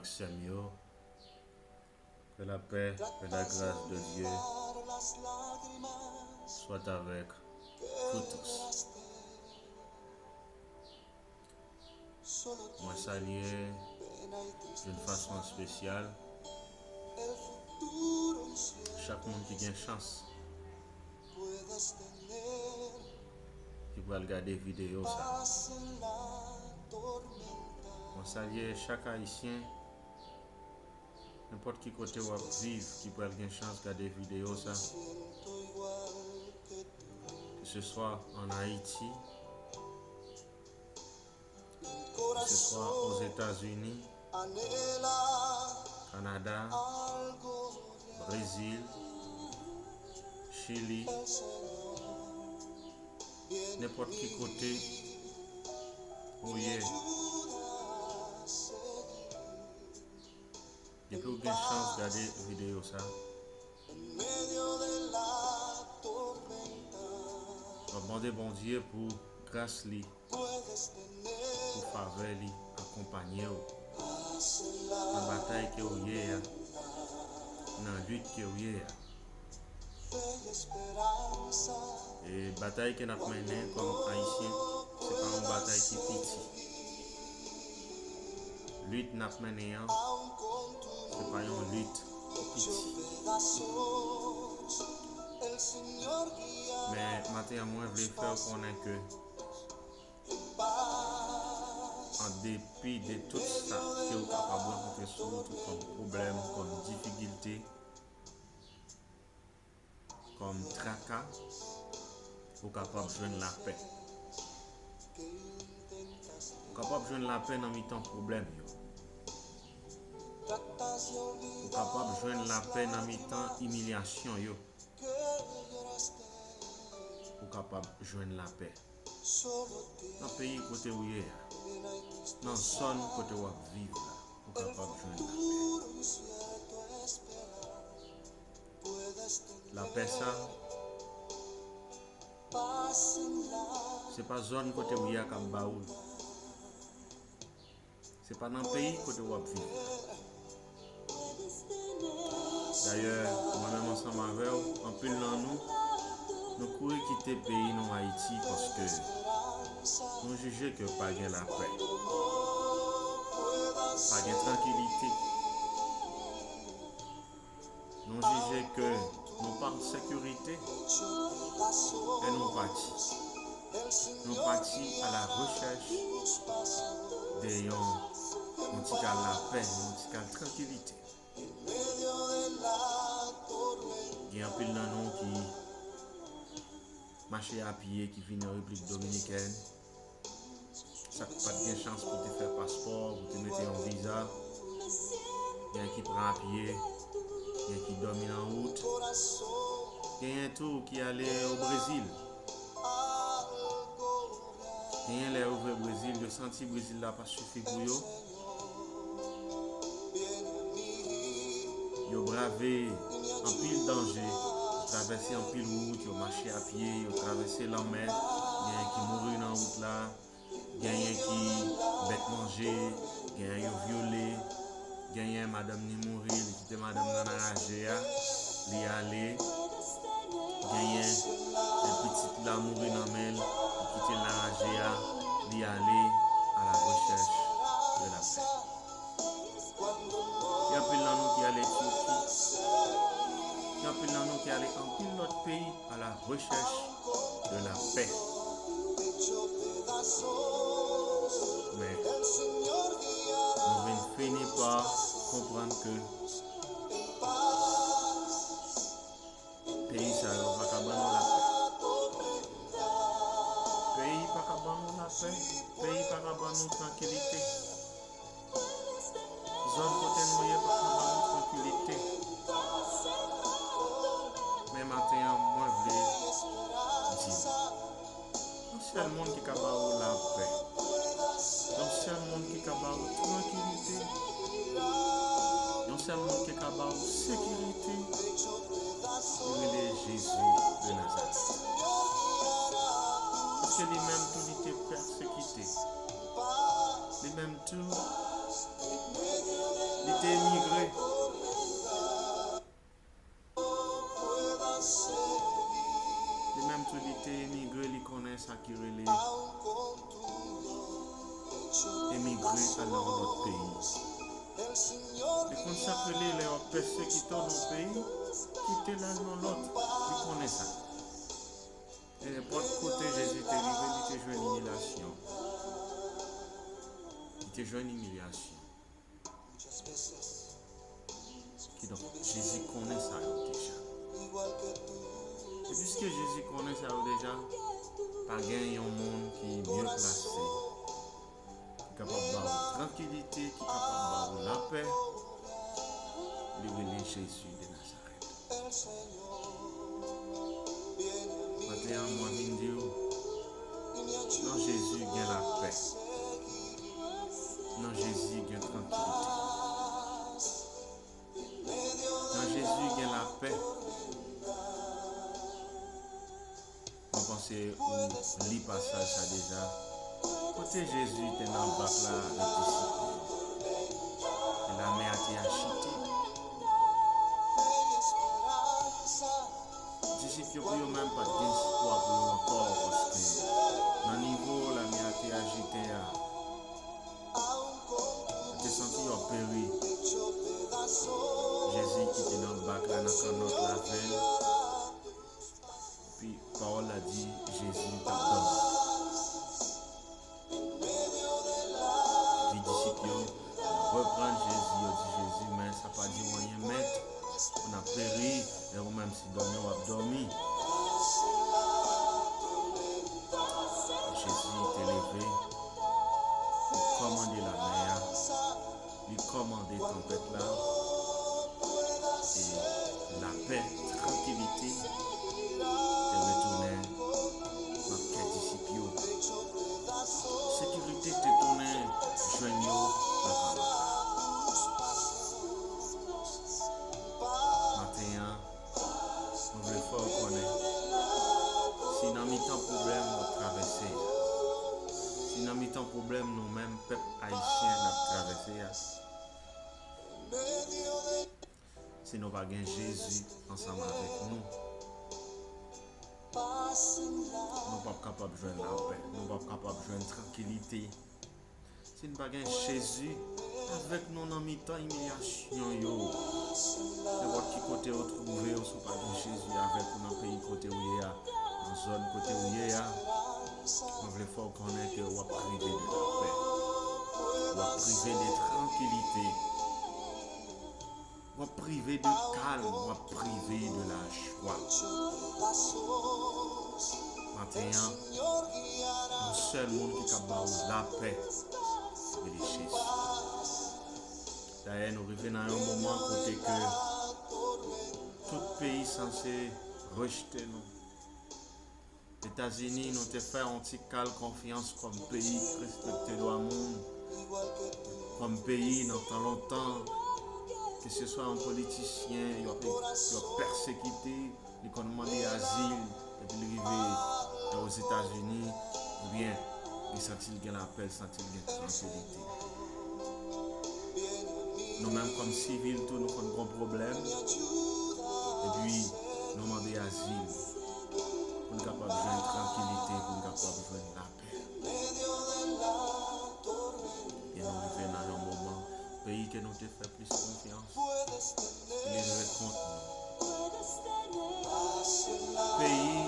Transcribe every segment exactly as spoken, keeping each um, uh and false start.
Sè m yo, que la paix et la grâce de Dieu soient avec vous tous. Mwen salye d'une façon spéciale chak moun ki gen chans ki pral gade videyo sa. Mwen salye chak Ayisyen, nenpòt ki kote w ap viv, ki pral gen chans gade videyo sa. Que ce soit en Haïti, que ce soit aux États-Unis, Canada, Brésil, Chili, nenpòt ki kote ou ye. Depi w gen chans gade videyo sa, m ap mande Bondye pou gras li, pou favè li akonpanye w nan batay ke w ye a, nan lit ke w ye a. E batay ke n ap mennen kòm Ayisyen, se pa yon batay ki piti. Lit n ap mennen an, se pa yon lit ki piti. Men maten an, mwen vle fè w konnen ke an depi de tout sa ke w kapab rankontre sou wout ou kòm pwoblèm, kòm difikilte, kòm traka, ou kapab jwenn lapè. Ou kapab jwenn lapè nan mitan pwoblèm yo. Ou kapab jwenn lapè nan mitan imilyasyon yo. Ou kapab jwenn lapè. Nan peyi kote w ye a, nan zòn kote w ap viv la, ou kapab jwenn lapè. Lapè sa, se pa zòn kote w ye a k ap ba ou l. Se pa nan peyi kote w ap viv la. Dayè, mwen menm ansanm avè w, anpil nan nou, nou kouri kite peyi nou Ayiti paske nou jije ke pa gen lapè, pa gen trankilite. Nou jije ke nou pa an sekirite e nou pati. Nou pati à la recherche de yon, yon ti kal lapè, yon ti kal trankilite. Gen anpil nan nou ki mache a pye, ki vin an Repiblik Dominikèn. Sa k pa t gen chans pou te fè paspò, pou te mete yon viza, gen ki pran a pye, gen ki dòmi nan wout, genyen tou ki ale o Brezil. Genyen lè yo rive Brezil, yo santi Brezil la pa sifi pou yo. Yo brave anpil danje, yo travèse anpil wout, yo mache a pye, yo travèse lanmè, genyen ki mouri nan wout la, genyen ki bèt manje, genyen yo vyole, genyen madanm ni mouri, li kite madanm nan nan raje a, li ale, genyen pitit la mouri nan men l, li kite l nan raje a, li ale à la recherche de la paix. Gen anpil nan nou ki ale Tiki. Gen anpil nan nou ki ale anpil lòt peyi à la recherche de la paix. Men, nou vin fini pa konprann ke peyi sa yo pa ka ban nou lapè. Peyi pa ka ban nou lapè. Peyi pa ka ban nou trankilite. Zòn kote nou ye pa ka ba nou trankilite. Men maten an, mwen vle di w, yon sèl moun ki ka ba w lapè, yon sèl moun ki ka ba w trankilite, yon sèl moun ki ka ba w sekirite, li rele Jezi de Nazarèt. Paske li menm tou, li te pèsekite. Li menm tou, emigre. Li menm tou li te emigre, li konnen sa ki rele emigre al nan yon lòt peyi. Li konn sa k rele lè yo ap pèsekite w nan yon peyi, kite l al nan lòt. Li konnen sa. E nenpòt kote Jezi te rive, li te jwenn imilyasyon. Li te jwenn imilyasyon. Kidonk, Jezi konnen sa yo deja. E piske Jezi konnen sa yo deja, pa gen yon moun ki mye plase, ki kapab ba w trankilite, ki kapab ba w lapè. Li rele Jezi de Nazarèt. Maten an, mwen vin di w, nan Jezi gen lapè. Nan Jezi gen trankilite. Nan Jezi gen lapè. Mwen panse ou li pasaj sa deja. Kote Jezi te nan bak la avèk disip li yo, e lamè a te ajite. Disip yo pou yo menm pa t gen espwa pou yo ankò, paske nan nivo lamè a te ajite a, yo te santi yo ap peri. Jezi ki te nan bak la, nan kannòt la avè l. Epi pawòl la di Jezi t ap dòmi. Epi disip yo reprann Jezi, yo di Jezi, men sa pa di w anyen, Mèt, nou ap peri, e ou menm se dòmi w ap dòmi. Jezi te leve, li kòmande lamè a, li kòmande tanpèt la, e lapè, trankilite te retounen nan kè disip yo. Sekirite te tounen jwenn yo nan kanal la. Maten an, mwen vle fè w konnen, si nan mitan pwoblèm w ap travèse a, si nan mitan pwoblèm nou menm pèp ayisyen n ap travèse a, si nou pa gen Jezi ansanm avèk nou, nou p ap kapab jwenn lapè, nou p ap kapab jwenn trankilite. Si n pa gen Jezi avèk nou nan mitan imilyasyon yo, nenpòt ki kote ou twouve w, si w pa gen Jezi avèk ou nan peyi kote w ye a, nan zòn kote w ye a, mwen vle fè w konnen ke w ap prive de lapè, w ap prive de trankilite, w ap prive de kalm, w ap prive de lajwa. Maten an, yon sèl moun ki ka ba w lapè, se rele Jezi. Dayè, nou rive nan yon moman kote ke tout peyi sanse rejte nou. Etazini, nou te fè yon ti kal konfyans kòm peyi ki respekte dwa moun, kòm peyi nan tan lontan, keseswa yon politisyen yo ap, yo ap pèsekite, li konn mande azil, epi li rive Ozetazini, ebyen, li santi l gen lapè, l santi l gen trankilite. Nou menm kòm sivil tou, nou konn gon pwoblèm, epi nou mande azil pou n kapab jwenn trankilite, pou n kapab jwenn lapè. E nou rive nan yon moman, peyi ke nou te fè plis konfyans, li leve kont nou. Peyi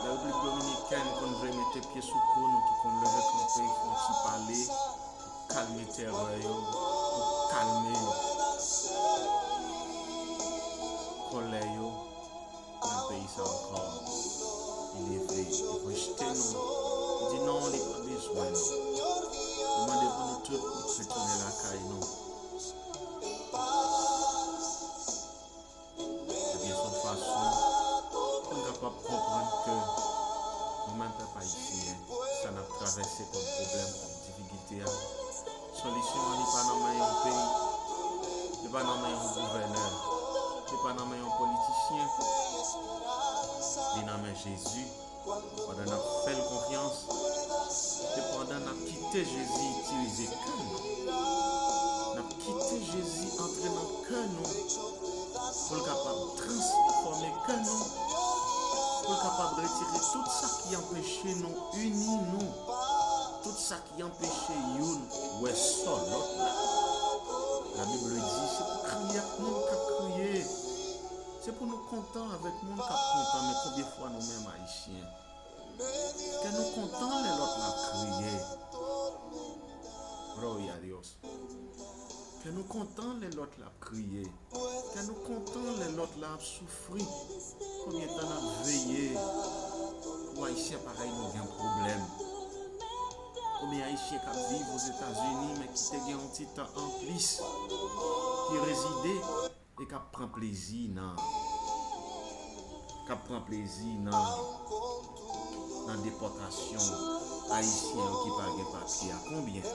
Repiblik Dominikèn konn vle mete pye sou kou nou, ki konn leve kanpe, fè yon ti pale, pou kalme terè yo, pou kalme kòlè yo. Nan peyi sa ankò, li leve, li rejte nou. Li di non, li pa bezwen nou. Li mande pou nou tout retounen lakay nou. Ebyen, se yon fason pou n kapab konprann ke nou menm pèp ayisyen, sa n ap travèse kòm pwoblèm, kòm difikilte a, solisyon an, li pa nan men yon peyi, li pa nan men yon gouvènè, li pa nan men yon politisyen, li nan men Jezi. Pandan n ap fè l konfyans, e pandan n ap kite Jezi itilize kè nou, n ap Kite Jezi antre nan kè nou, pou l kapab transfòme kè nou, pou l kapab retire tout sa ki anpeche nou ini nou, tout sa ki anpeche youn wè sò lòt la. Labib di, se pou kriye ak moun k ap kriye, se pou nou kontan avèk moun k ap kontan, men konbyen fwa nou menm Ayisyen, kè nou kontan lè lòt la ap kriye? Gloria a Dios. Kè nou kontan lè lòt la ap kriye. Kè nou kontan lè lòt la ap soufri. Konbyen tan n ap veye pou Ayisyen parèy nou gen pwoblèm? Konbyen Ayisyen k ap viv Ozetazini, men ki te gen yon ti tan anplis, ki rezide e k ap pran plezi nan, k ap pran plezi nan, nan depòtasyon Ayisyen yo ki pa gen papye a? Konbyen?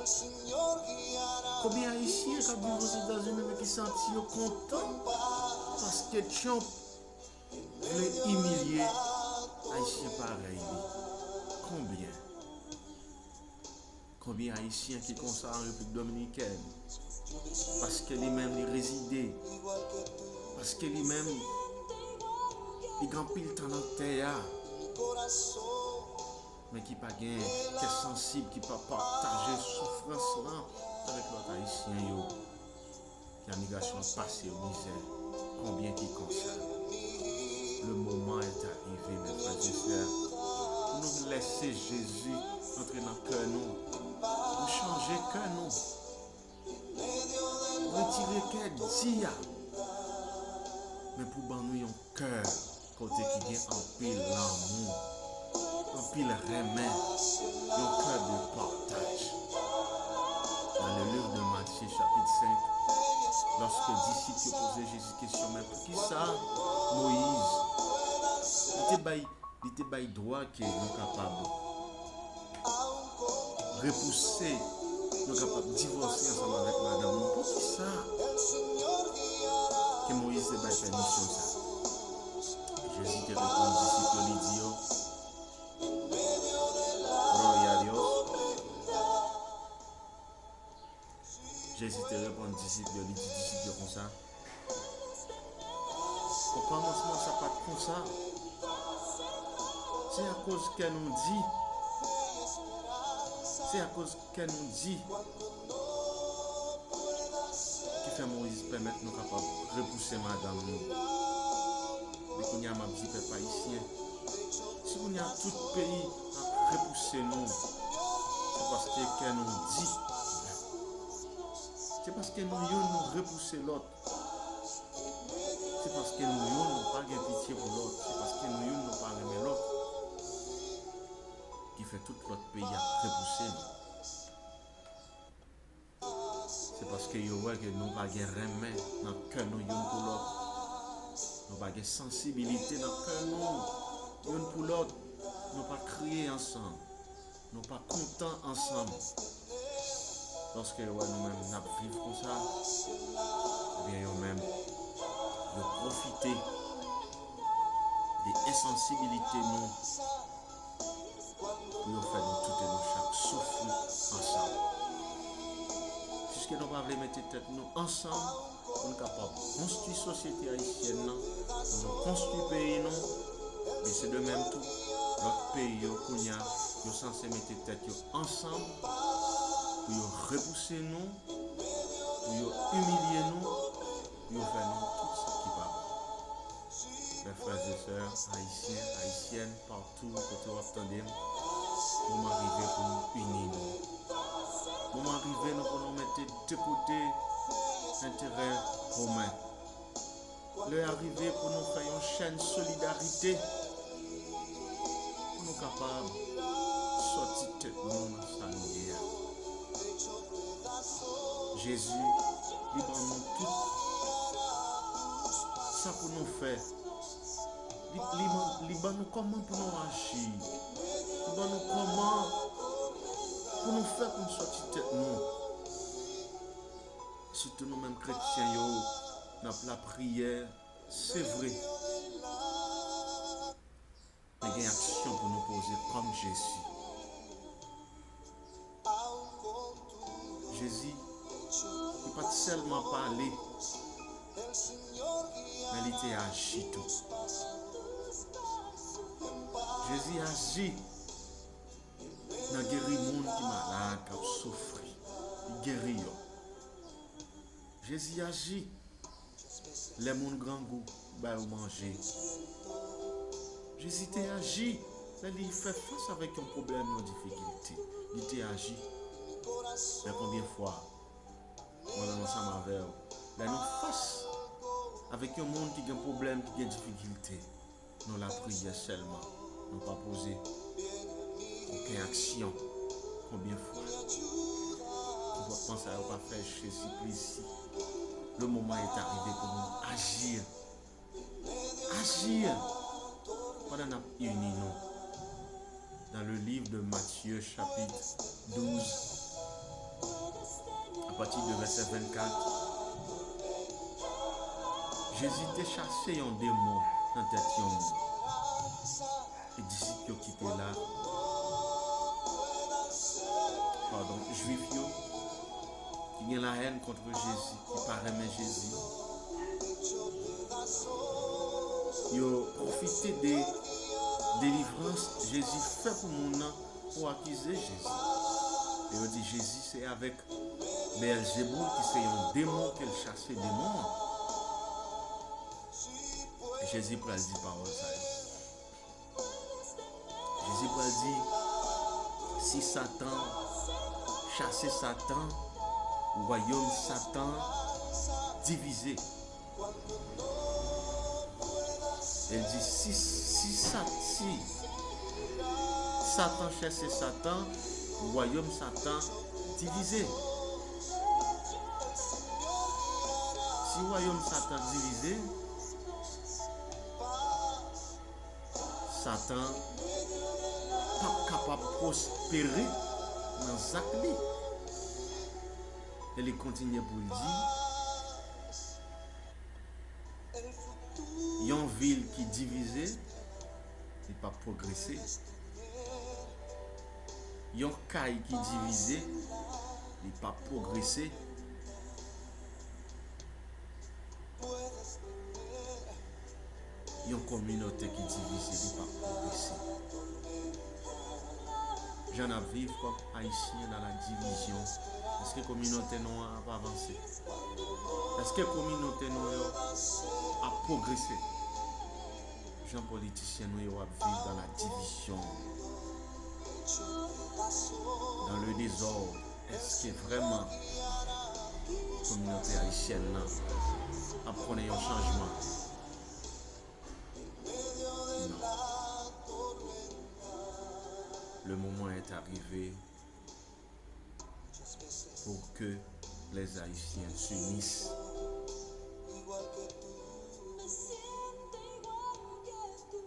Konbyen Ayisyen k ap viv Ozetazini men ki santi yo kontan paske Trump vle imilye Ayisyen parèy li? Konbyen? Konbyen Ayisyen ki konsa an Repiblik Dominikèn? Paske li menm li rezide, paske li menm li gen anpil tan nan tè a, men ki pa gen kè sansib, ki pa pataje soufrans lan avèk lòt Ayisyen yo. Jan migrasyon ap pase yo mizè, konbyen ki konsa? Le moment est arrivé, mes frères et sœurs, pou nou lèse Jezi antre nan kè nou, pou chanje kè nou, pou retire kè di a, men pou ban nou yon kè kote ki gen anpil lanmou, anpil renmen, yon kè de pataj. Dans le livre de Matthieu chapitre cinq, lòske disip yo poze Jezi kesyon, men poukisa Moyiz, li te bay, li te bay dwa ke nou kapab repouse, nou kapab divòse ansanm avèk madanm nou? Poukisa ke Moyiz te bay pèmisyon sa? Jezi te reponn disip yo, li di yo, Gloria a Dios. Jezi te reponn disip yo, li di disip yo konsa, okòmansman sa pa t konsa. Se akoz kè nou di, se akoz kè nou di ki fè Moyiz pèmèt nou kapab repouse madanm nou. Men kounye a m ap di pèp ayisyen, si kounye a tout peyi ap repouse nou, se paske kè nou di. Se paske nou youn nou repouse lòt. Se paske nou youn nou pa gen pitye pou lòt. Se paske nou youn nou pa renmen lòt ki fè tout lòt peyi ap repouse nou. Se paske yo wè ke nou pa gen renmen nan kè nou youn pou lòt. Nou pa gen sansibilite nan kè nou youn pou lòt. Nou pa kriye ansanm. Nou pa kontan ansanm. Lòske yo wè nou menm n ap viv konsa, ebyen yo menm, yo pwofite de ensansibilite nou pou yo fè nou tout e nou chak soufri ansanm. Piske nou pa vle mete tèt nou ansanm pou n kapab konstwi sosyete ayisyèn nan, pou nou konstwi peyi nou, men se de menm tou, lòt peyi yo kounye a, yo sanse mete tèt yo ansanm pou yo repouse nou, pou yo imilye nou, pou yo fè nou tout sa ki pa bon. Mes frères et sœurs, Ayisyen, Ayisyèn, patou kote w ap tande m, moman rive pou nou ini nou. Moman rive nou pou nou mete de kote enterè komen. Lè a rive pou nou fè yon chèn solidarite pou nou kapab sòti tèt nou nan sa nou ye a. Jezi, li ban nou tout sa pou nou fè. Li, li ban, li ban nou kòman pou nou aji. Li ban nou kòman pou nou fè pou nou sòti tèt nou. Sitou nou menm kretyen yo, n ap lapriyè, se vre. Men gen aksyon pou nou poze kòm Jezi. Jezi, li pa t sèlman pale, men li te aji tou. Jezi aji nan geri moun ki malad, k ap soufri. Li geri yo. Jezi aji lè moun grangou, li ba yo manje. Jezi te aji lè li fè fas avèk yon pwoblèm, yon difikilte. Li te aji. Men konbyen fwa, mwen menm ansanm avè w, lè nou fas avèk yon moun ki gen pwoblèm, ki gen difikilte, nou lapriyè sèlman, nou pa poze okenn aksyon. Konbyen fwa konpòtman sa yo pa fè Jezi plezi? Le moment est arrivé pour nous agir. Agir pandan n ap ini nou. Dans le livre de Matthieu, chapitre douze, à partir de verset vingt-quatre, Jezi te chase yon demon nan tèt yon moun. E disip yo ki te la, padon, Jwif yo, ki gen lahèn kont Jezi, ki pa renmen Jezi, yo pwofite de delivrans Jezi fè pou moun nan pou akize Jezi. E yo di Jezi se avèk Bèyèlzeboul, ki se yon demon, ke l chase demon an. E Jezi pral di pawòl sa yo. Jezi pral di, si Satan chase Satan, wayòm Satan divize. El di, si, si, Sa- si Satan chase Satan, wayòm Satan divize. Si wayòm Satan divize, Satan p ap kapab pwospere nan zak li. E li kontinye pou l di, yon vil ki divize, li p ap pwogrese. Yon kay ki divize, li p ap pwogrese. Yon kominote ki divize, li p ap pwogrese. Jan n ap viv kòm Ayisyen nan la divizyon, èske kominote nou an ap avanse? Èske kominote nou yo ap pwogrese? Jan politisyen nou yo ap viv dans la division, dans le désordre, èske vrèman kominote ayisyèn nan ap konnen yon chanjman? Non. Le moment est arrivé pour que les Haïtiens s'unissent.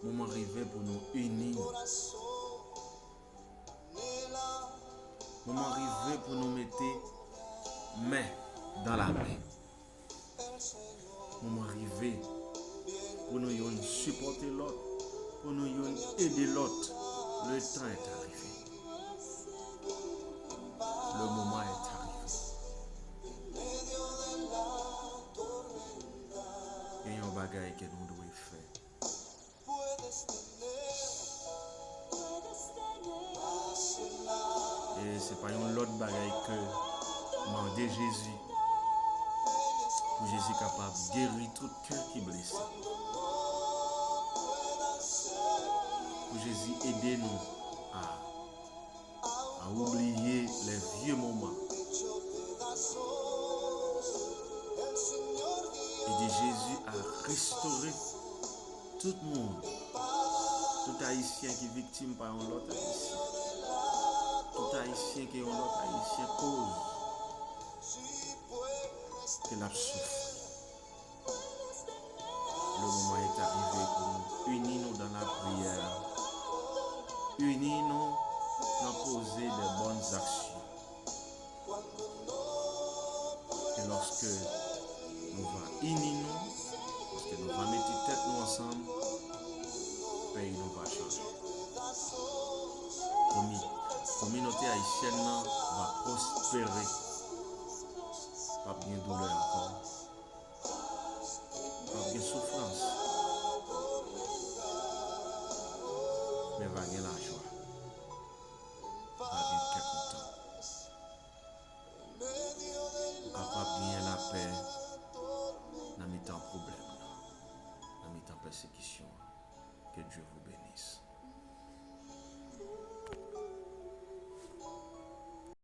Moman rive pou nou ini. Moman rive pou nou mete men dan la men. Moman rive pou nou youn sipòte lòt, pou nou youn ede lòt. Le temps est arrivé. Le moment est arrivé. Gen yon bagay ke nou dwe fè. E se pa yon lòt bagay ke mande Jezi, pou Jezi kapab geri tout kè ki blese. Pou Jezi ede nou a, a oubliye les vieux moments. Ede Jezi a restore tout moun, tout Ayisyen ki viktim pa yon lòt Ayisyen, tout Ayisyen ke yon lòt Ayisyen koz, ke l ap soufri. Le moment est arrivé pou nou ini nou dans la prière, ini nou nan poze de bonnes actions. E lòske nou va ini nou, lòske nou va mete tèt nou ansanm, peyi nou va chanje. Komi- kominote ayisyèn nan va pwospere. p ap gen doulè ankò, p ap gen soufrans, men va gen lajwa, va gen kè kontan. Ou kapab genyen lapè nan mitan pwoblèm nan, nan mitan pèsekisyon an. Que Dieu vous